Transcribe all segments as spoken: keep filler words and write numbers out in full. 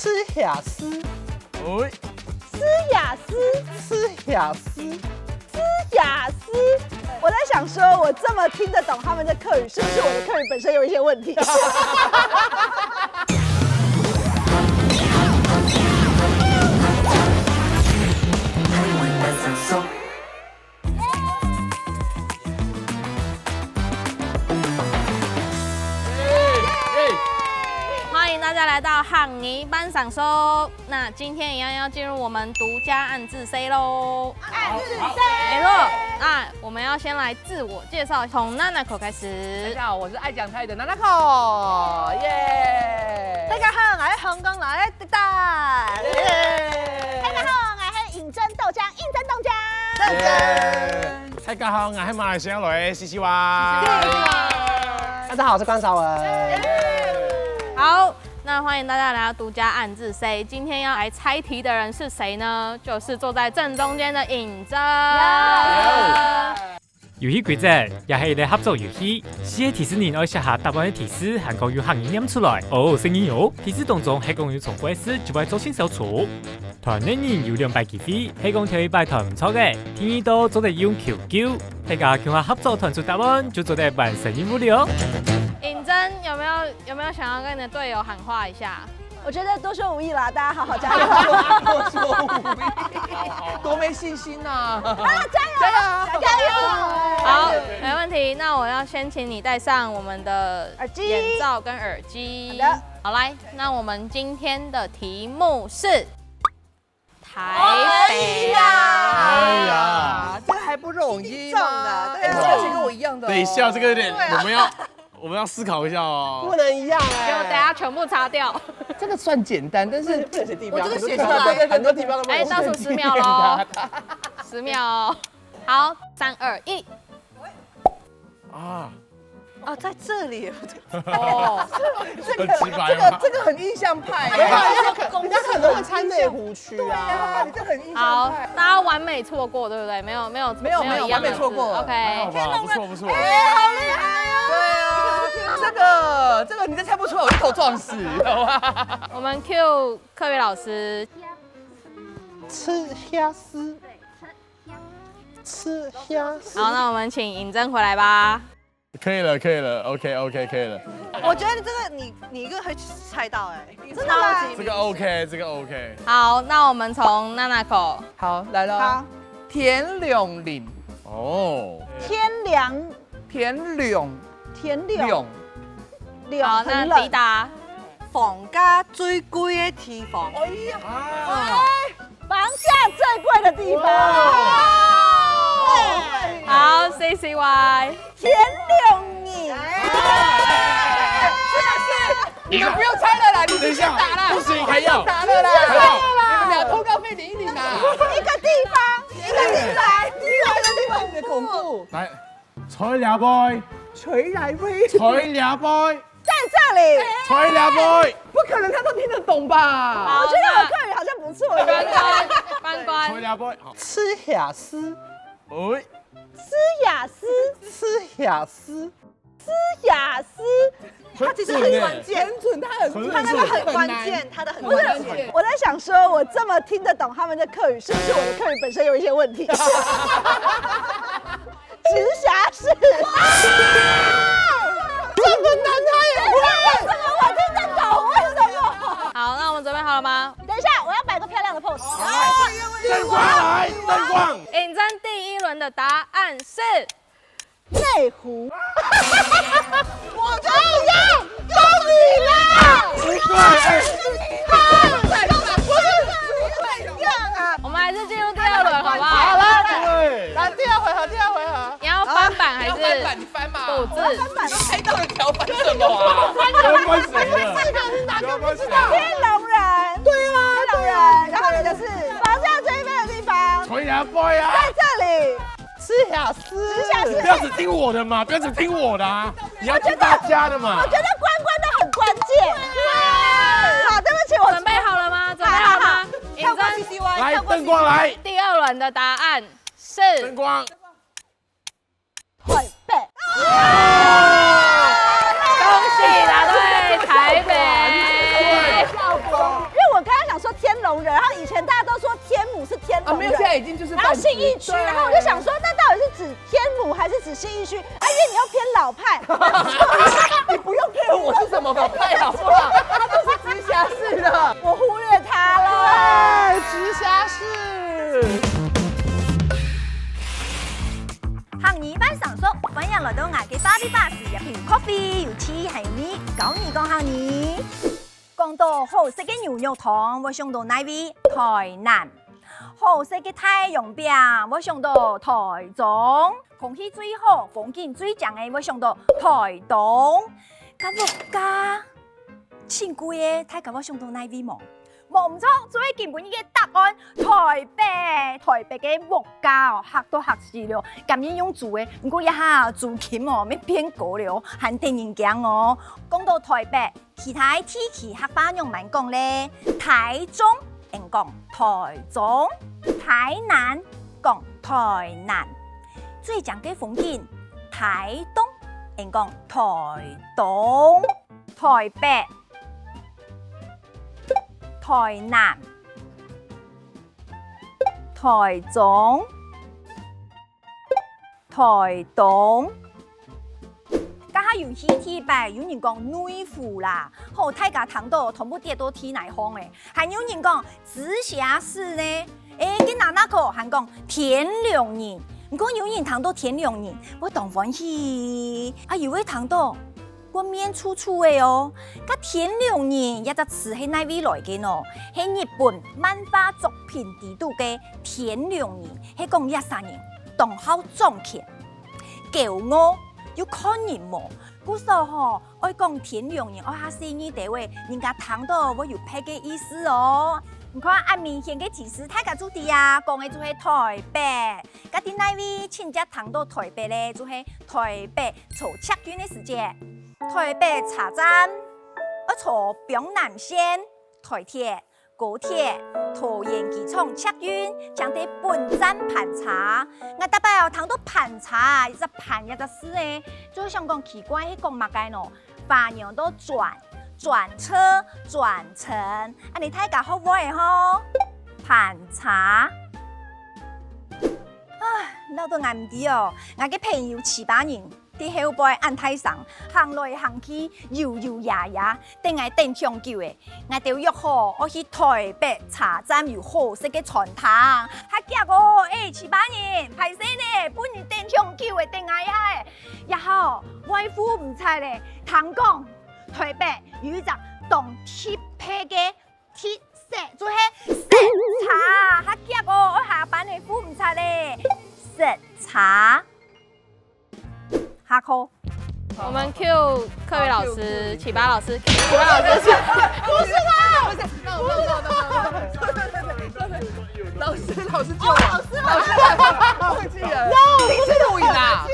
吃雅思，喂，吃雅思，吃雅思，吃雅思。我在想说，我这么听得懂他们的客语，是不是我的客语本身有一些问题？欢迎大家来到汉尼班上手。那今天一样要进入我们独家暗自 say 喽。暗自 say。没错，那我们要先来自我介绍，从 Nanako 开始。大家好，我是爱讲台语的 Nanako，耶！大家好，我是香港来的 Dita。耶！大家好，我是认真豆浆，认真豆浆。大家好，我是马来西亚来的 C C Y。大家好，我是关韶文。好，那欢迎大家来到独家暗自 say。今天要来猜题的人是谁呢？就是坐在正中间的尹真。游戏规则也系一个合作游戏，四个提示人爱写下答案个提示，还讲用客语念出来，哦，声音哦。提示当中系讲有错个字就会造成小错。团队人有两摆机会，系讲头一摆团唔错个，第二到做得用QQ。大家共下合作团出答案，就做得完成任务了哦。尹真有没有有没有想要跟你的队友喊话一下？我觉得多说无益啦，大家好好加油。多说无益，多没信心呐！啊，加油！加油！加油！好，没问题。那我要先请你戴上我们的耳机眼罩跟耳机。好的。好，来，那我们今天的题目是台北。哎呀，哎呀，这还不容易吗？中的对啊哎，这个跟我一样的哦。等一下，这个有点，对啊我们要我们要思考一下哦不。能一样哎。给我等下全部擦掉。这个算简单，但是我这个写下来很多地方都没有哎，倒数十秒喽，十秒哦。好，三二一。啊，哦，在这里。哦，很直白吗？这个很印象派耶。人家可能会猜内湖区啊。你这很印象好，派。大家完美错过，对不对？没有没有没有没有一样的完美错过字。OK，哇，不错不错。对啊，这个这个你再猜不出来，我一头撞死，好吧？我们 Q 克宇老师。吃虾丝，吃虾丝。好，那我们请尹真回来吧。可以了，可以了，OK OK，可以了。我觉得这个你你一个会猜到哎，真的超级这个 OK，这个 OK。好，那我们从 Nanako。好，来了。好，天龙岭，哦，天凉天龙天凉龙，凉好，那很冷迪，达。房价最贵的地方。哎呀，啊，房价最贵的地方。好，C C Y。天龙你。你们不要猜了啦，你等一下直接打啦，不行还要打了啦，还要你们俩通告费领一领啦。一个地方，一个地方，你来的地方你的恐怖，来，吹喇叭，谁来喂？吹喇叭，在这里。吹喇叭。不可能他都听得懂吧？好，我觉得我客语好像不错耶。关关关关。吹喇叭，好。吃下丝，喂，吃雅思，吃下丝，吃雅思。它其实很准，他很准，它那个很关键，它的很关关键。我在想说，我这么听得懂他们的客语，是不是我的客语本身有一些问题？直辖市。这么难他也不会。为什么我听得懂？为什么？好，那我们准备好了吗？等一下，我要摆个漂亮的 pose。灯光来，灯光。尹真第一轮的答案是内湖。我就一样，终于啦！奇怪，哎，不是，不是一样啊！我们还是进入第二轮，好不好？好了，对，来，第二回合，第二回合。你要翻板还是要翻板，你翻嘛。补字？你们猜到了条翻什么啊？要翻谁的？这个是哪个不知道？要翻谁？天龙人。对啊，天龙人。然后你的是房价最贵的地方，吹喇叭呀！在这里。吃下丝，吃下丝不要只听我的嘛，不要只听我的啊！你要听大家的嘛我。觉得关关都很关键。好，对不起，我准备好了吗？准备好了吗？尹跳过真 C C Y，来，跳过灯光来，第二轮的答案是灯光。台北。恭喜答对台北。因为我啊，没有，现在已经就是半子。然后信义区，对。然后我就想说，那到底是指天母还是指信义区？啊，因为你又偏老派。你不用配合我是什么老派好不好？他就是直辖市的。我忽略他了。对，直辖市。客語伴生活，歡迎來到𠊎个巴黎巴士，有咖啡，有茶，還有米，教你講客語。講到好食个牛肉湯，會想到哪位？台南。好食个太陽餅，會想到台中。空氣最好、風景最靚个，會想到台東。該屋下盡貴个，大家會想到哪位無？無毋著，就係今晡日个答案，台北。台北个屋價哦，嚇到嚇死了。甘願用租个，毋過這下租金哦，乜變高了哦，還得人驚哦。講到台北，其他地區客話仰般講咧？台中，𫣆講台中；台南，講台南。最靚个風景，台東，𫣆講台東；台北，台南，台中。 台東。該下有去地擺，有人講內湖啦，吼，大家聽到全部跌到地泥項欸，還有人講直轄市呢。欸，該哪哪個還講天龍人，毋過有人聽到天龍人，會當歡喜，啊，有个聽到 會面臭臭个哦。該天龍人這隻詞係哪位來个呢？係日本漫畫作品裡肚个天龍人，係講這儕人當好掌權、驕傲，又看人無。故所吼，愛講天龍人愛較細義兜仔，人家聽到會有別个意思哦。你看，恁明顯个提示，大家就知啊，講个就係台北。 該在哪位盡常聽到台北咧，就係台北坐捷運个時節。台北車站，愛坐枋南線、台鐵、高鐵、桃園機場捷運，正得本站盤車。𠊎逐擺哦聽到盤車啊，一隻盤一隻字欸，就會想講奇怪，係講麼个呢？ 華語都轉，轉車、轉乘，恁呢大家學會吼。盤車。唉，恅著𠊎毋知哦，𠊎个朋友徐巴人，在後背恁大聲，行來行去，咿咿呀呀，等𠊎等當久欸。 𠊎兜約好，愛去台北車站有好食个餐廳。較遽哦，欸，徐巴人，歹勢呢，分你等當久欸，等𠊎一下欸。這下哦，𠊎赴毋掣咧，聽講台北有一隻當特別个特色，就係塞車。較遽哦，𠊎下班咧赴毋掣咧，塞車。 下課。我們cue克宇老師、啟發老師、啟發老師。不是啦，不是，老師，老師救我，老師，老師，忘记了，第一次錄影啊，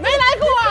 没来过啊。